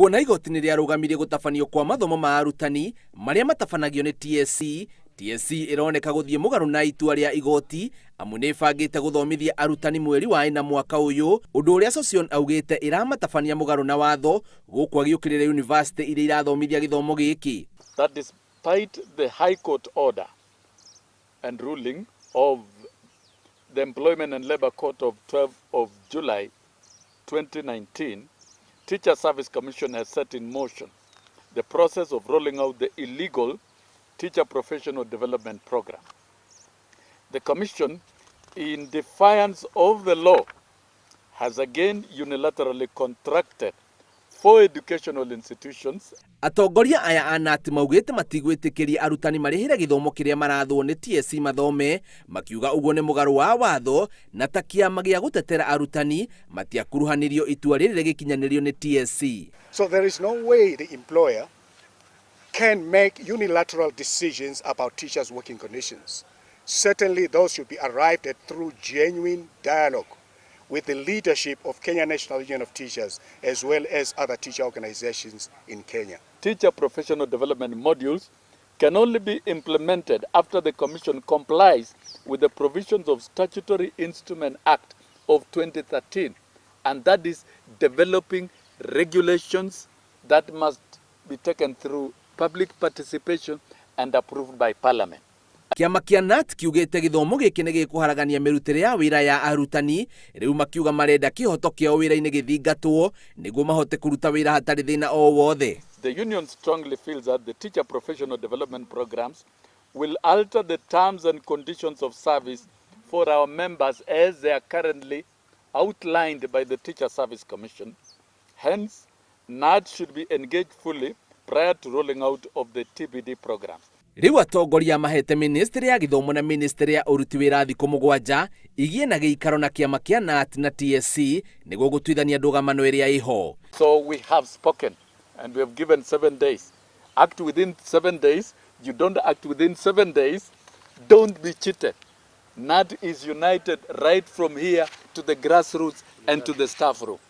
Kuona igoti nĩ rĩarũgamirie gũtabanio kwa mathomo ma arutani marĩa matabanagio nĩ TSC. TSC ĩroneka gũthiĩ mũgarũ na itua rĩa igoti, amu nĩ ĩbangĩte gũthomithia arutani mweri wa ĩna mwaka ũyũ, ũndũ ũrĩa Sossion augĩte ĩramatabania mũgarũ na watho, gũkũ agĩũkĩrĩra yunivasĩtĩ iria irathomithia gĩthomo gĩkĩ. That despite the High Court order and ruling of the Employment and Labour Court of 12 of July 2019, Teacher Service Commission has set in motion the process of rolling out the illegal Teacher Professional Development Program. The Commission, in defiance of the law, has again unilaterally contracted four educational institutions. Atongoria aya a KNUT maugĩte matigwĩtĩkĩria arutani marĩhĩre gĩthomo kĩrĩa marathwo nĩ TSC mathome, makiuga ũguo nĩ mũgarũ wa watho, na ta kĩama gĩa gũtetera arutani matiakuruhanirio itua rĩrĩ rĩgĩkinyanĩrio nĩ TSC. So there is no way the employer can make unilateral decisions about teachers' working conditions. Certainly those should be arrived at through genuine dialogue with the leadership of Kenya National Union of Teachers as well as other teacher organizations in Kenya. Teacher professional development modules can only be implemented after the Commission complies with the provisions of Statutory Instrument Act of 2013, and that is developing regulations that must be taken through public participation and approved by Parliament. Kĩama kĩa KNUT kiugĩte gĩthomo gĩkĩ nĩ gĩkũharagania mĩrutĩre ya wĩra ya arutani. Rĩu makiuga marenda kĩhoto kĩao wĩra-inĩ gĩthingatwo nĩguo mahote kũruta wĩra hatarĩ thĩna o wothe. The union strongly feels that the teacher professional development programs will alter the terms and conditions of service for our members as they are currently outlined by the Teacher Service Commission. Hence, KNUT should be engaged fully prior to rolling out of the TPD programs. Rĩu atongoria mahete ministry ya gĩthomo na ministry ya ũruti wĩra thikũ 7 igie na gĩikaro na kĩama kĩa KNUT na TSC nĩguo gũtuithania ndũgamano ĩrĩa ĩho. So we have spoken and we have given 7 days. Act within 7 days. You don't act within 7 days, don't be cheated. KNUT is united right from here to the grassroots and to the staff room.